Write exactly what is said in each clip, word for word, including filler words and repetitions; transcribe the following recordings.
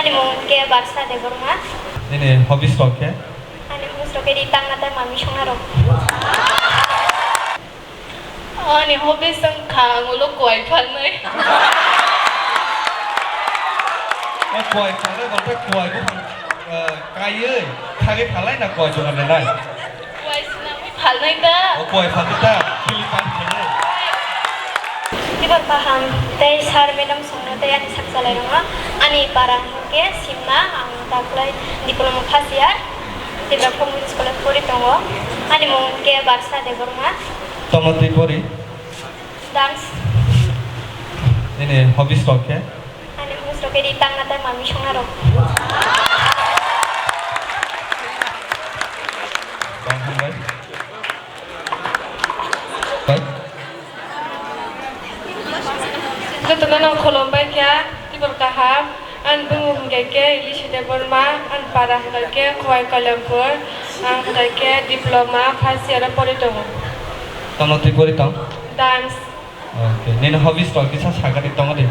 Ani mung khe Barsa Debbarma. Nini hobbies rok khe? Ani hobbies rok khe ri tangna tei mami songna rok. Ani hobbies wng kha ang ulo kuai phalnai. O kuai phalnai ba tei kuai buphang, eh, kaiwi thagwi phalnai na kuai jora lenai? Kuai swnamwi phalnai ta. O kuai phalnai ta, pili pan phalnai. Tibor kaham tei sir madam songno tei ani sak chalairokno. Ani para hwnkhe Simna, ang taklai diploma first year, Tripura Folk Music College pori tongo. Ani mung khe Barsa Debbarma. Tamo twi pori? Dance. Nini hobbies rok khe? Ani hobbies rok khe ri tangna tei mami songna rok. Tong hambai. Bai. Jotono no khulumbai kha, tibor kaham. Ani bumung hwnkhe khe Elisha Debbarma, ani para hwnkhe khe Khowai Kalyampur, ang hwnkhe khe diploma first year o pori tongo. Tamo twi pori tong? Dance. Okay, nini hobbies rok kisa sakani tongo de.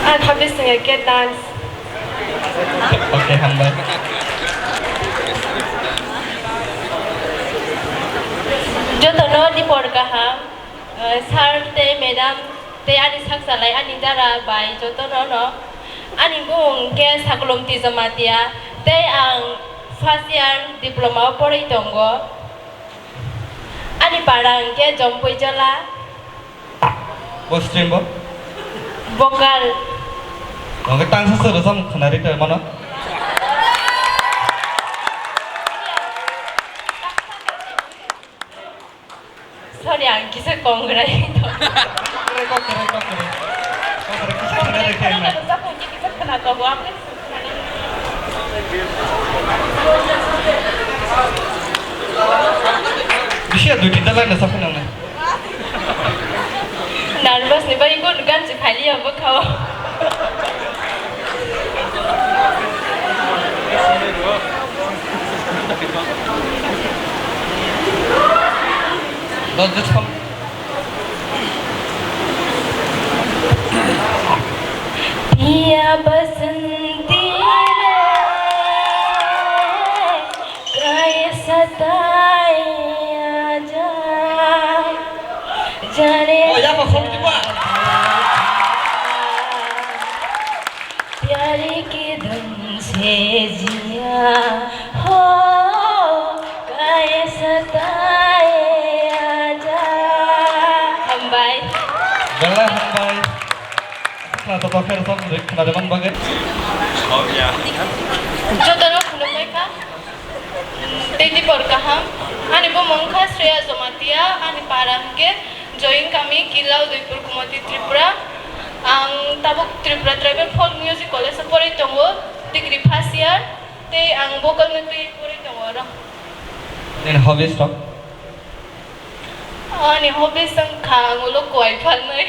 Ani hobbies hwnkhe khe dance. Okay, hambai. Jotono dipor kaham, eh, sir tei madam tei ani sak chalai ani dara bai jotono no. Ani bumung khe Saklom Tijamatia tei ang first year diploma o porwi tongo. Ani para hwnkhe Jompui Jola. Bo stream bo? Vocal. Hwnkhe tangsa se rwchapmung khwnarwi tongmano. Sorry, ang kisa kongrai. Kok kwrwi, kok kwrwi, kok kwrwi. Kok kwrwi, kisa khwnarwi khe na. Rwchapmung kisa khwnajago, ang Bisi dui tinta line rwchap phano nangnai. Nervous ni bagwi kunu ganchi phailiya bwkhao. Dol jwk sam. Piya basanti re, kaisa tai aja, jane Oh, ya, kok, kok, di, Pak. Pyar ki dhun se jiya ho, kaisa tai aja. Hambai. Belai hambai. Khna to tokher sam rik khna deman bagwi. Jotono khulumbai kha. Tei tibor kaham. Ani bumung kha Shreya Jomatia, ani para hwnkhe Join Kami, Kilau, Duipur, Gumati, Tripura. Ang tabuk Tripura Tribal Folk Music College o porwi tongo, degree first year. Tei ang vocal no twi porwi tongo oro. Nini hobbies rok? Ani hobbies wng kha ang ulo kuai phalnai.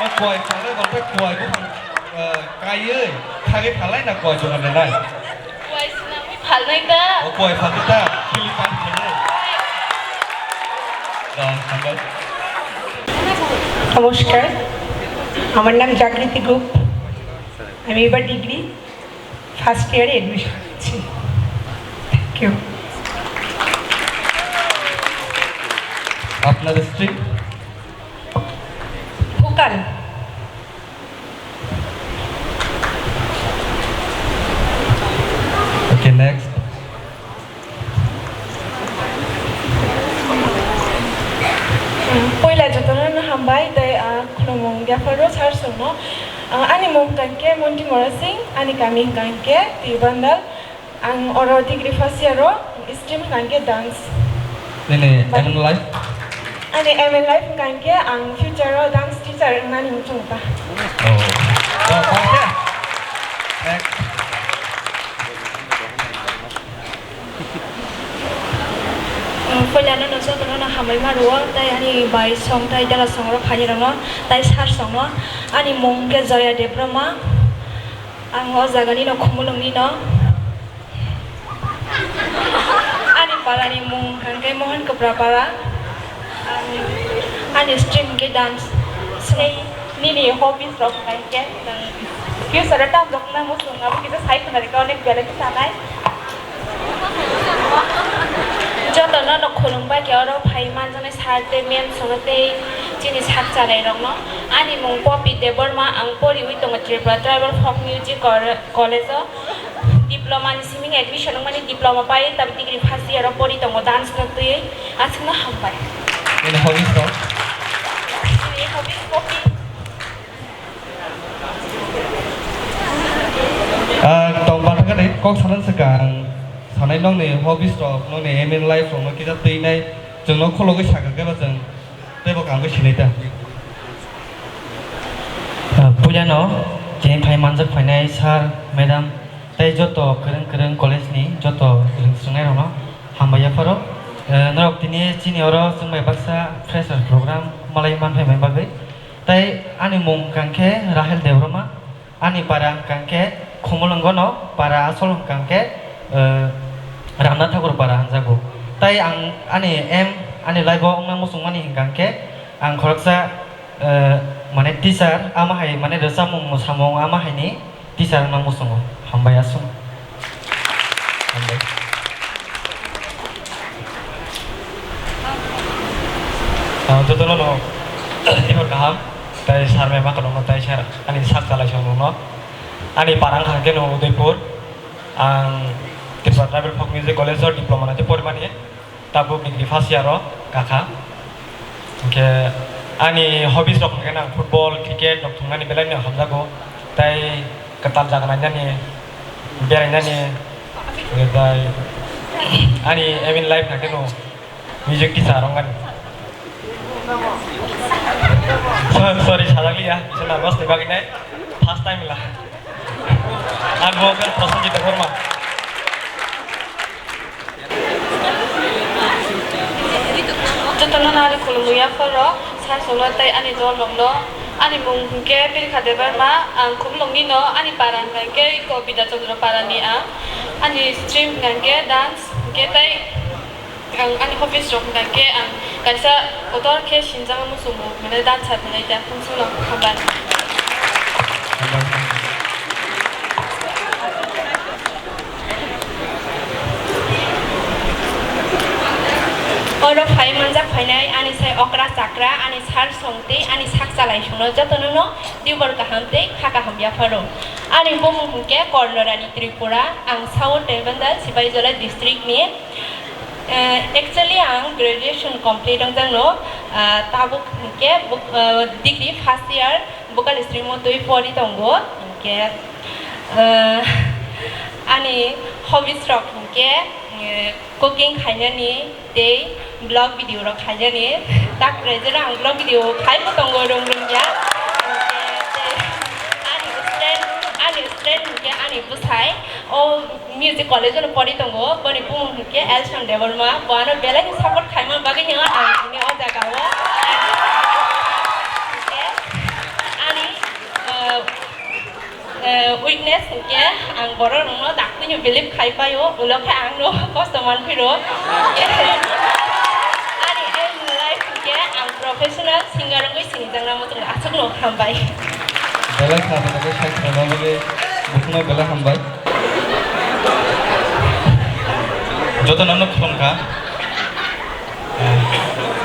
O kuai phalnai, bo tei kuai buphang, eh, kaiwi thagwi phalnai na kuai jora lenai? Kuai swnamwi phalnai ta. O kuai phalnai ta, pili pan phalnai. Dong, hambai. নমস্কার, আমার নাম জাগৃতি গুপ। আমি এবার degree first ইয়ারে admission নিচ্ছি। Thank you. আপনার stream? Vocal. Okay, next. Poila jotono no hambai tei, ah, khulumung yapharo sir songno. Ah, ani mung hwnkha khe Monti Mora Singh, ani kami hwnkha khe Tibandal. Ang oro degree first year o, stream hwnkha khe dance. Nini Ba- aim in life? Ani aim in life hwnkha khe ang future o dance teacher wngnani muchung ta. Oh. Oh, okay. Next. Poilano no jotono no hambai ma rwo, tei ani bai song tei dela song rok khainai rokno, tei sir songno. Ani mung khe Joya Debbarma, ang o jagani no Khumulwngni no. Ani parani mung hwnkhe Mohan Kapra para. Ang Ani stream hwnkhe dance. Sei nini hobbies rok hwnkhe nwng future o tamo wngna muchung abo kisa sai khwna rikha onek belai khe sanai. Jotono no khulumbai khe oro phai manjaknai sir tei ma'am sono tei chini sak chanai rokno. Ani mung Poppy Debbarma, ang poriwi tongo Tripura Tribal Folk Music Cor-, College o. Diploma ni simi admission wngmani diploma pai, tabi degree first year o pori tongo dance no twiwi. Aswkno hambai. Nini hobbies rok? Nini hobbies cooking. Ah, tong bathakani kok sanan swkang sanai nokni hobbies rok, nokni aim in life rok no kisa twinai chwngno khulogwi sakha khe ba chwng teibo kangwi sinai ta. Ah, puilano chini phai manjak phainai sir, madam, tei joto kwrwng kwrwng college ni joto kwrwng swrwngnairokno hambai yapharo. Eh, norok tini chini oro chwngbai baksa freshers program malai manphaimani bagwi. Tei ani mung hwnkha khe Rahel Debbarma, ani para hwnkha khe Khumulwngono para, asol hwnkha khe, eh, Ramnath Thakur para hwnjago. Tei ang ani aim, ani life o wngna muchungmani hwnkha khe ang khoroksa Eh, mane teacher, ama hai mane rwchapmung mwsamung ama haini teacher wngna muchungo. Hambai aswk. Hambai. Ah, jotono no teibo kaham, tei sir ma'am akhorokno tei sir ani sak chalai songno. Ani para wngkha khe no Udaipur, ang Tripura Tribal Folk Music College o diploma nai porimani. Tabuk degree first year o kakha. Hwnkhe ani hobbies rok hwnkhe nang football, cricket rok thwngmani belai no hamjago. Tei kwtal jaga nainani, berainani, hwnkhe tai ani aim in life hwnkhe no music teacher wngmani. So-, sorry, sajakliya, kisa nervous ni bagwi nai, first time la. Ang bo khe Prosenjit Debbarma. Jotono nari khulumwi yapharo, sir songno tei ani dol rokno. Ani mung hwnkhe Pirkha Debbarma, ang Khumulwngni no, ani para hwnkhe iko Bidya Chandra para ni ang. Ani stream hwnkhe dance hwnkhe tei ang ani hobbies rok hwnkhe ang kaisa kotor khe sinjak muchungo, mane dance hwnwi tei phungsa no hambai. Oro phai manjak phainai ani sai okra chakra, ani sir song tei ani sak chalai songno jotono no tibor kaham tei kha kaham yapharo. Ani bumung hwnkhe Kornorani Tripura, ang South Derbandal, Sipaijala district ni. Eh, actually ang graduation complete wngjak no, ah, tabuk hwnkhe buk-, ah, degree first year vocal stream o twi pori tongo. Hwnkhe, ah, ani hobbies rok hwnkhe, eh, cooking khainani tei vlog video rok khainani. Tak present ang vlog video khai bo tongo rwng rwngya. Hwnkhe tei ani student, ani student hwnkhe ani bwsai o Music college-o pori tongo, boni bumung hwnkhe Elson Debbarma, bo ano belai khe support khaima bagwi no ang tini o jaga o. Hwnkhe ani, eh, eh, weakness hwnkhe ang borok rokno daktino believe khai paio, ulo khe ang no kosto man phiro. Ani aim in life hwnkhe ang professional singer wngwi sinijakna muchungo, aswkno hambai. Belai kha, belai kha, kha, belai, bukhukno belai hambai. Jotono no khulumkha.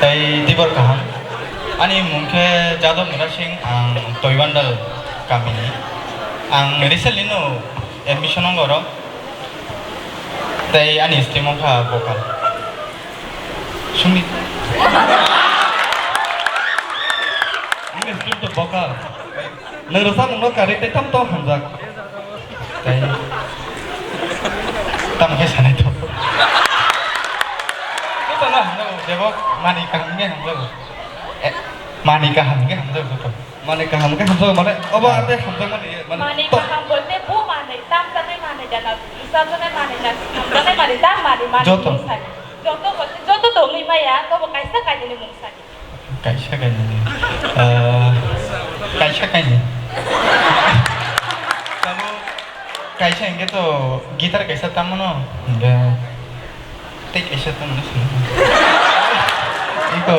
Tei tibor kaham. Ani mung khe Jadab Mura Singh, ang Toibandal kamini. Ang recently no admission wngo oro. Tei ani stream wngkha vocal. Sungni. Ani stream to vocal. Nwng rwchapmungno karwi tei tamo tamo hamjak. Tei tamo khe sanai tho. Jotono hamjago, jebo manwi kaham hwnwi hamjago. Eh, manwi kaham hwnwi hamjago joto. Manwi kaham hwnwi hamjago mane, obo ate hamjakmani, mane Manwi to- kaham bolte bo manwi, tamjaknai manwi jana, rwchapjaknai manwi jana, hamjaknai manwi, tamo manwi, manwi joto. Mung sani. Joto bolte, joto tongwi maya, tobo kaisa kainwini mung sani. Kaisa kainwi. Ah, kaisa kainwi. Tamo kaisa hwnkhe to guitar kaisa tamano. Hwnkhe tei kaisa tamano sini. Iko.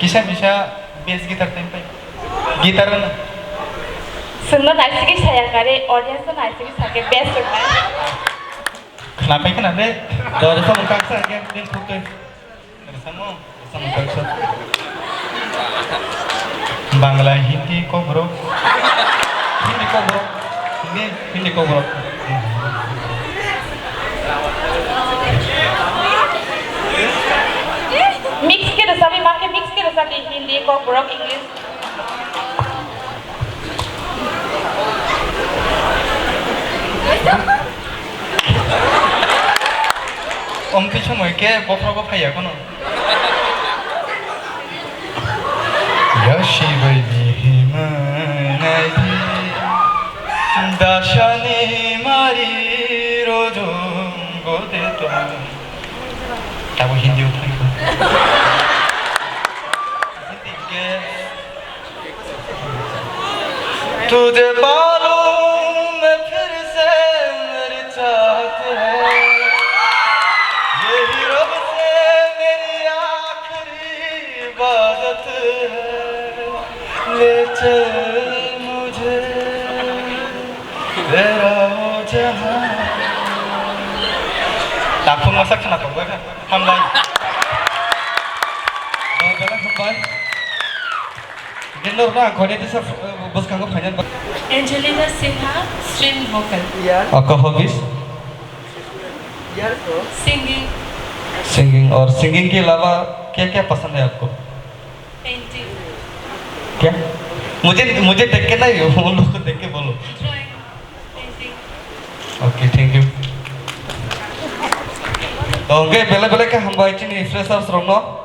Bisa bisa bass guitar tempai. Guitar na. Sungno naisigi saya kare, audience no naisigi sake bass sungnai. Khna pai khna de. Dore samung kaksa ke din khuk ke. Samo, samo kaksa. Bangla, Hindi, Kokborok. Hindi, Kokborok. Hindi, Hindi, Kokborok. Mix ke rwchabi, ma khe mix ke rwchabi, Hindi, Kokborok, English. Omtwi somoi khe bokhrogo phaiya kono. Yasibai bihima naidi, dasani mari rojong gode to. Tabo Hindi o thangkha. Hindi ke. तुझे मालूम है फिर से मेरी चाहत है, यही रब से मेरी आखिरी इबादत है, ले चल मुझे तेरा वो जहां। Takhuk masa khna tongbai kha. Hambai. Belai hambai. Gender na kone tisa, eh, bwskango final ba- Angelina Sinha, stream vocal. Aka hobbies? Singing. Singing. और सिंगिंग के अलावा क्या क्या पसंद है आपको? Painting. क्या? मुझे, मुझे देख के नहीं, उन लोग को देख के बोलो। Drawing. Painting. Okay, thank you. Okay, belai belai khe hambai chini freshers rokno.